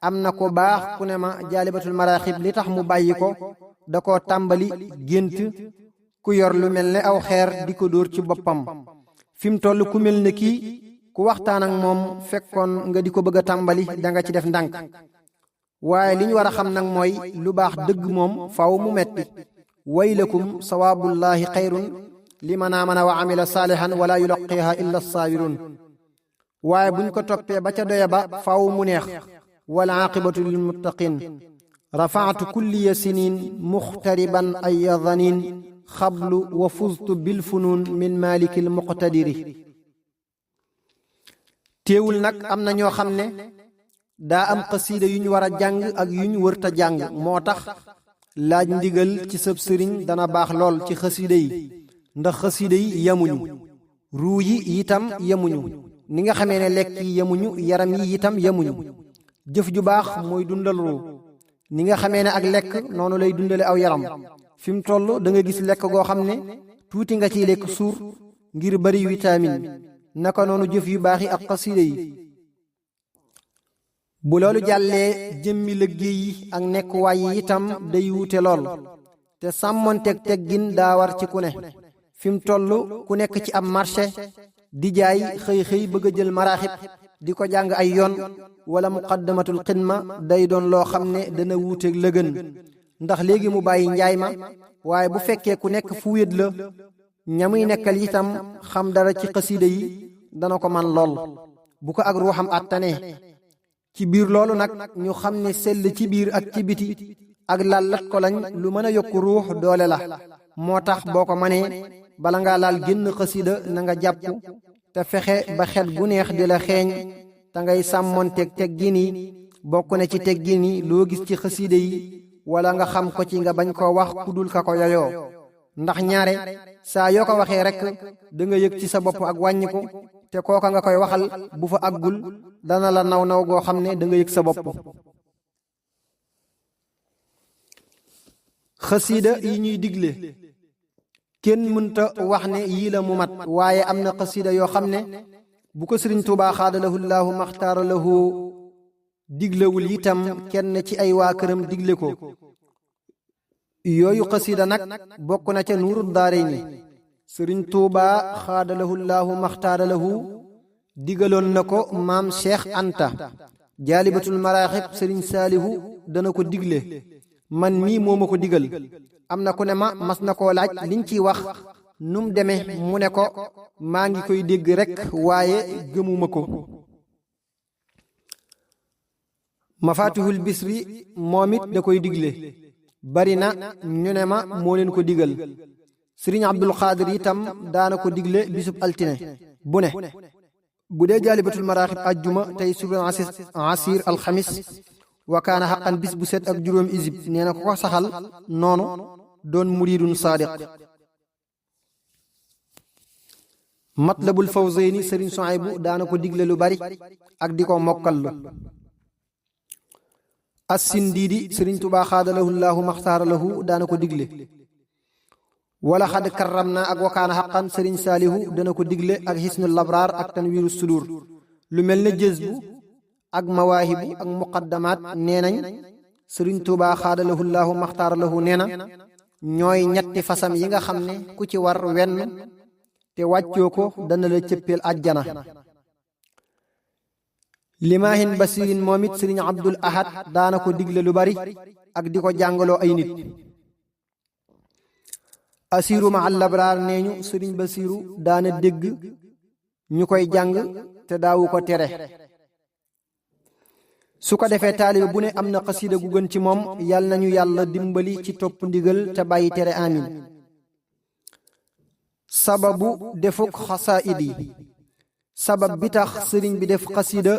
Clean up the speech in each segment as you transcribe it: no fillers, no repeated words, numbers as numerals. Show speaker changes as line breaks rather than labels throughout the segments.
am na ko baax ku ne ma jaalibatul maraaxib li tax mu bàyyi ko da koo tàmbali gént ku yor lu mel ne aw xeer di ko dóor ci boppam fi mu toll ku mel ne kii ku waxtaan ak moom fekkoon nga di ko bëgg a tàmbali da nga ci def ndànk waaye li ñu war a xam nag mooy lu baax dëgg moom faw mu metti waylakum sawaabullahi xayrun liman aamana wa amila saalihan wala yulaqiha illa saabirun waaye buñ ko toppee ba ca doya ba faw mu neex wal aqibatu lil muttaqin rafaatu kulliya sinin muxtariban ay dhanin xablu wa fuztu bil funun min malikil muqtadiri teewul nag am na ñoo xam ne daa am xasiida yu ñu war a jàng ak yu ñu wërta jàng moo tax laaj ndigal ci sëb sëriñ dana baax lool ci xasiida yi ndax xasiida yi yemuñu ruu yi itam yemuñu ni nga xamee ne lekk yi yemuñu yaram yi itam yemuñu jëf ju baax mooy dundal ruu ni nga xamee ne ak lekk noonu lay dundale aw yaram fi mu toll da nga gis lekk goo xam ne tuuti nga ciy lekk suur ngir bari vitamine naka noonu jëf yu baax yi ak xasiida yi bu loolu jàllee jëmmi liggéey yi ak nekkuwaay yi itam day wuute lool te sàmmonteeg teggin daa war ci ku ne fi mu toll ku nekk ci ab marché di jaay xëy bëgg a jël maraaxib di ko jàng ay yoon wala muqaddamatul xidma day doon loo xam ne dana wuuteeg lëgën ndax léegi mu bàyyi njaay ma waaye bu fekkee ku nekk fu wéet la ñamuy nekkal itam xam dara ci xasiida yi dana ko man lool bu ko ak ruuxam àttanee ci biir loolu nag ñu xam ne sell ci biir ak ci biti ak lallat ko lañ lu mën a yokku ruux doole la moo tax boo ko mënee bala ngaa laal génn xasiida na nga jàpp te fexe ba xet gu neex di la xeeñ te ngay sàmmonteeg teggin yi bokk na ci teggin yi loo gis ci xasiida yi wala nga xam ko ci nga bañ koo wax ku dul ka ko yoyoo ndax ñaare saa yoo ko waxee rek da nga yëg ci sa bopp ak wàññiku te kooka nga koy waxal bu fa àggul dana la naw goo xam ne da nga yëg sa bopp xasiida yi ñuy digle kenn mënta wax ne yii la mu mat waaye am na xasiida yoo xam ne bu ko sëriñ Tuubaa xaadalahu llaahu maxtaara lahu diglewul itam kenn ci ay waa këram digle ko yooyu xasiida nag bokk na ca nuuru daarayni sëriñ Tuubaa xaadalahu llaahu maxtaara lahu digaloon na ko maam Cheikh Anta jaalibatul maraaxib sëriñ Saalihu dana ko digle man mii moo ma ko digal am na ku ne ma mas na koo laaj liñ ciy wax num deme mu ne ko maa ngi koy dégg rekk waaye gëmuma ko mafaatihul bisri moom it da koy digle bari na ñu ne ma moo leen ko digal sëriñ Abdul Xaadir itam daana ko digle bisub altine bu ne bu dee jaalibatul maraaxib ajjuma tey subul asir alxamis wa kaana xaqan bis bu set ak juróomi isib nee na ko ko saxal noonu doon muridun saadiq matlabul fawzayni sëriñ Suhaybu daana ko digle lu bari ak di ko mokkallu as-Sindiidi sëriñ Tuubaa xaadalahu llaahu maxtaara lahu daana ko digle wala xad karram naa ak wakaana xaqan sëriñ Saalihu dana ko digle ak xisnul labraar ak tanwiiru sudur lu mel ne jëzbu ak mawaahibu ak muqaddamaat nee nañ sëriñ Tuubaa xaadalahu llaahu maxtaara lahu nee na ñooy ñetti fasam yi nga xam ne ku ci war wenn te wàccoo ko dana la cëppeel àjjana limaahin basirin moom it sëriñ Abdul Ahad daana ko digle lu bari ak di ko jàngaloo ay nit asiru ma allabraar nee ñu sëriñ Basiru daana dégg ñu koy jàng te daawu ko tere su ko defee taalibe bu ne am na xasida gu gën ci moom yal nañu yàlla dimbali ci topp ndigal te bàyyi tere amin sababu defuk xasaayid yi sabab bi tax sëriñ bi def xasida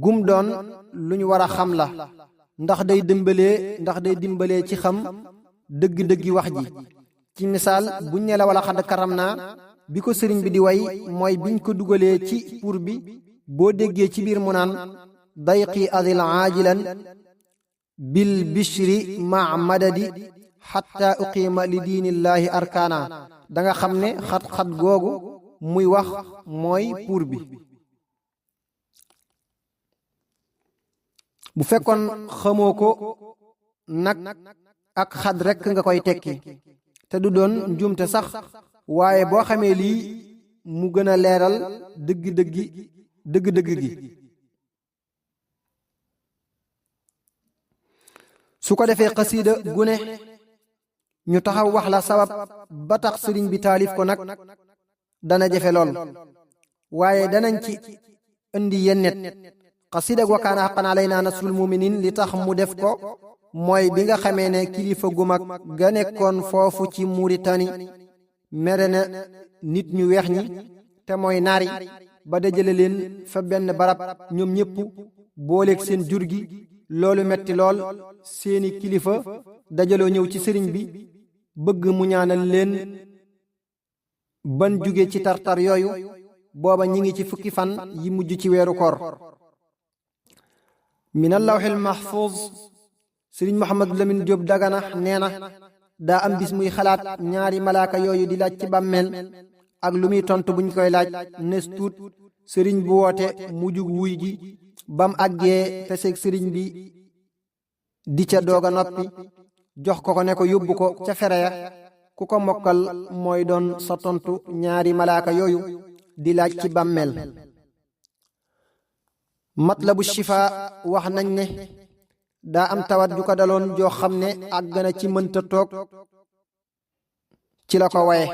gum doon lu ñu war a xam la ndax day dimbalee ci xam dëgg-dëggi wax ji ci misaal buñ ne la wala xadd karam naa bi ko sëriñ bi di way mooy biñ ko dugalee ci pour bi boo déggee ci biir mu naan dayqi adil aajilan bil bishri ma madadi xatta uqiima li diinillaahi arkaana da nga xam ne xat-xat googu muy wax mooy pour bi bu fekkoon xamoo ko nag ak xad rekk nga koy tekki te du doon njuumte sax waaye boo xamee lii mu gën a leeral dëgg-dëgg gi su ko defee xasiida gune ñu taxaw wax la sabab ba tax sëriñ bi taalif ko nag dana jafe lool waaye danañ ci indi yennet xasiida wa kaana haqqan alaynaa nasrul muminin li tax mu def ko mooy bi nga xamee ne kilifa gu mag ga nekkoon foofu ci Muritani mere na nit ñu weex ñi te mooy naari ba dajale leen fa benn barab ñoom ñépp booleeg seen jur gi loolu metti lool seeni kilifa dajaloo ñëw ci sëriñ bi bëgg mu ñaanal leen ban jóge ci tartar yooyu booba ñi ngi ci fukki fan yi mujj ci weeru koor min allawxil mahfuz sëriñ Muhammad Lamin Jóob Dagana nee na daa am bis muy xalaat ñaari malaaka yooyu di laaj ci bàmmeel ak lu muy tontu buñ koy laaj nes tuut sëriñ bu woote mu jug wuy ji bam àggee teseeg sëriñ bi di ca doog a noppi jox ko ne ko yóbbu ko ca fere ya ku ko mokkal mooy doon sa tontu ñaari malaaka yooyu di laaj ci bàmmeel matlabu shifa wax nañ ne daa am tawat ju ko daloon joo xam ne àgg na ci mënta toog ci la ko waye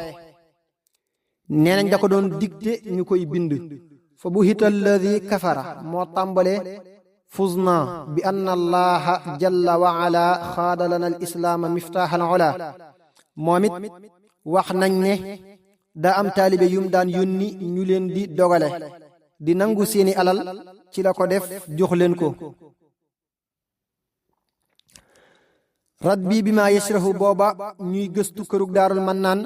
nee nañ da ko doon digte ñu koy bind fa buhita alladi kafara moo tàmbale fuzna bi anna allaha jalla wa ala xaada lana al islaama miftaax al ola moom it wax nañ ne daa am taalibe yum daan yónni ñu leen di dogale di nangu seeni alal ci la ko def jox leen ko rabbi bi ma yashrahu booba ñuy gëstu kërug daarul mannaan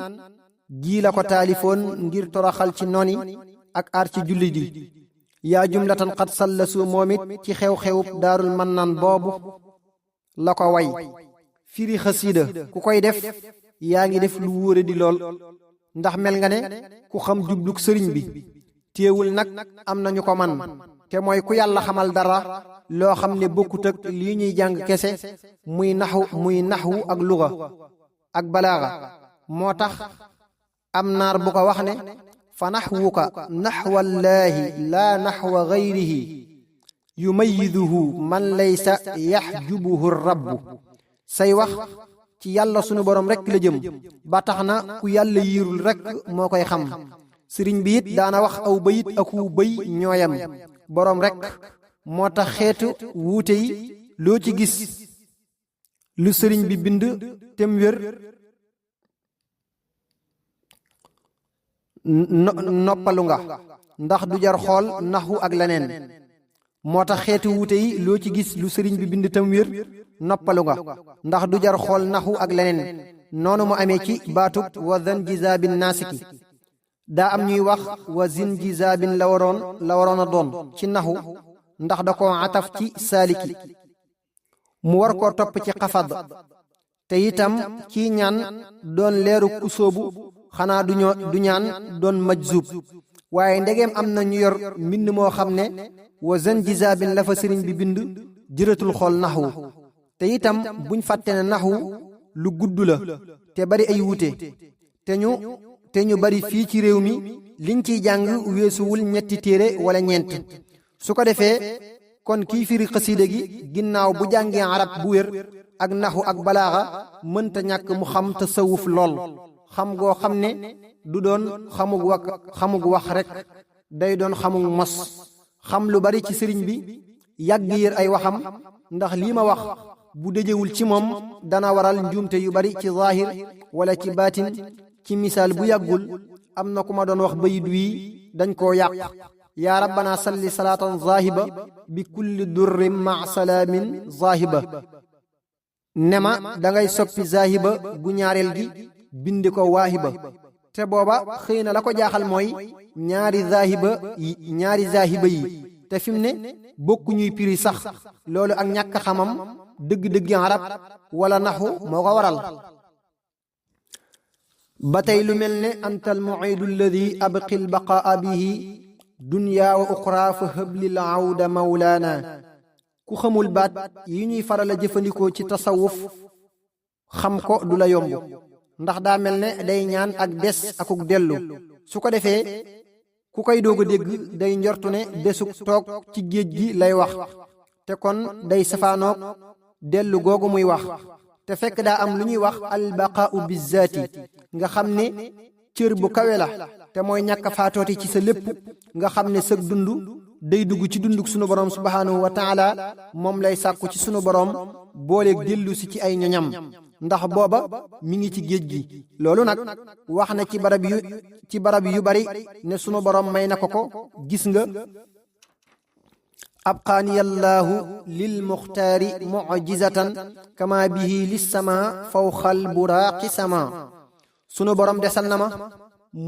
gii la ko taalifoon ngir toroxal ci noni ak aar ci jullit yi yaa jumlatan xat sallasu moom it ci xew-xewub daarul mannaan boobu la ko way firi xasiida ku koy def yaa ngi def lu wóore di lool ndax mel nga ne ku xam jubluk sëriñ bi téewul nag am nañu ko man te mooy ku yàlla xamal dara loo xam ne bokkut ak lii ñuy jàng kese muy naxwu ak luga ak balaaga moo tax am naar bu ko wax ne fa naxwuka naxwallaahi laa naxwa gayrihi yumayiduhu man laysa yaxjubuhu rabbu say wax ci yàlla sunu borom rekk la jëm ba tax na ku yàlla yiirul rekk moo koy xam sëriñ bi it daana wax aw bayit aku bëy ñooyam boroom rekk moo tax xeetu wuute yi loo ci gis lu sëriñ bi bind tem wér noppalu nga ndax du jar xool naxwu ak leneen moo tax xeetu wuute yi loo ci gis lu sëriñ bi bind tam wér noppalu nga ndax du jar xool naxwu ak leneen noonu mu amee ci baatub wa zan jizaabin naasiki daa am ñuy wax wa zin jizaabin la waroon a doon ci naxwu ndax da ko ataf ci saaliki mu war koo topp ci xafad te itam kii ñaan doon leeru kusóobu xanaa du ñaan doon majzub waaye ndegeem am na ñu yor mbind moo xam ne wa zan jizaabin la fa sëriñ bi bind jëratul xool naxwu te itam buñ fàtte ne naxwu lu gudd la te bari ay wuute te ñu bari fii ci réew mi liñ ciy jàng weesuwul ñetti téere wala ñeent su ko defee kon kii firi xasiida gi ginnaaw bu jàngee arab bu wér ak naxu ak balaaxa mënta ñàkk mu xam tasawuf lool xam goo xam ne du doon xamug wax rek day doon xamug mos xam lu bari ci sëriñ bi yàgg yër ay waxam ndax lii ma wax bu dëjewul ci moom dana waral njuumte yu bari ci zaahir wala ci baatin ci misaal bu yàggul am na ku ma doon wax bayit wii dañ koo yàq yaa rabbana salli salaatan zaahiba bi kulli durrin ma salaamin zaahiba ne ma dangay soppi zaahiba gu ñaareel gi bindi ko waahiba te booba xëy na la ko jaaxal mooy ñaari zaahiba yi te fi mu ne bokku ñuy piri sax loolu ak ñàkk xamam dëgg-dëggi arab wala naxu moo ko waral ba tey lu mel ne anta al muidu alladi abqi l baqaa bihi dunya wa uxra fa hëblil awda mawlaana ku xamul baat yi ñuy faral a jëfandikoo ci tasawuf xam ko du la yomb ndax daa mel ne day ñaan ak des akuk dellu su ko defee ku koy doog a dégg day njortu ne desuk toog ci géej gi lay wax te kon day safaanoog dellu googu muy wax te fekk daa am lu ñuy wax albaqaau bizaati nga xam ne cër bu kawe la te mooy ñàkk faatooti ci sa lépp nga xam ne sëg dund day dugg ci dunduk sunu borom subhaanahu wa taala moom lay sàkku ci sunu borom booleeg dellu si ci ay ñoñam ndax booba mi ngi ci géej gi loolu nag wax na ci barab yu bari ne sunu borom may na ko gis nga abqaaniyallaahu lil muxtaari mucjizatan kama bihi lissama fawxal buraaqi sama sunu borom desal na ma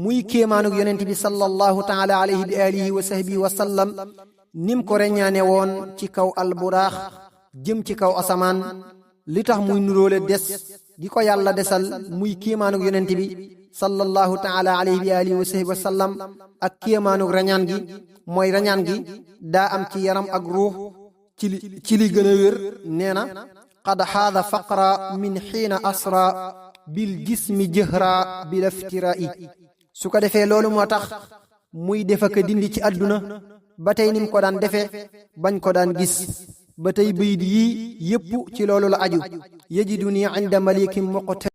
muy kéemaanug yonent bi sallallahu taala alayhi bi alihi wa sahbihi wa sallam nim ko reñaane woon ci kaw alburaax jëm ci kaw asamaan li tax muy nuróole des gi ko yàlla desal muy kéemaanug yonent bi sallallahu taala alayhi bi alihi wa sahbihi wa sallam ak kéemaanug rañaan gi mooy rañaan gi daa am ci yaram ak ruux ci li gën a wér nee na qad xaada faqra min xiina asra bil jismi jëhra bil iftiraa'i su ko defee loolu moo tax muy defaka dindi ci àdduna ba tey nim ko daan defee bañ ko daan gis ba tey bayit yii yépp ci loolu la aju yajiduni inda malikin muqtadir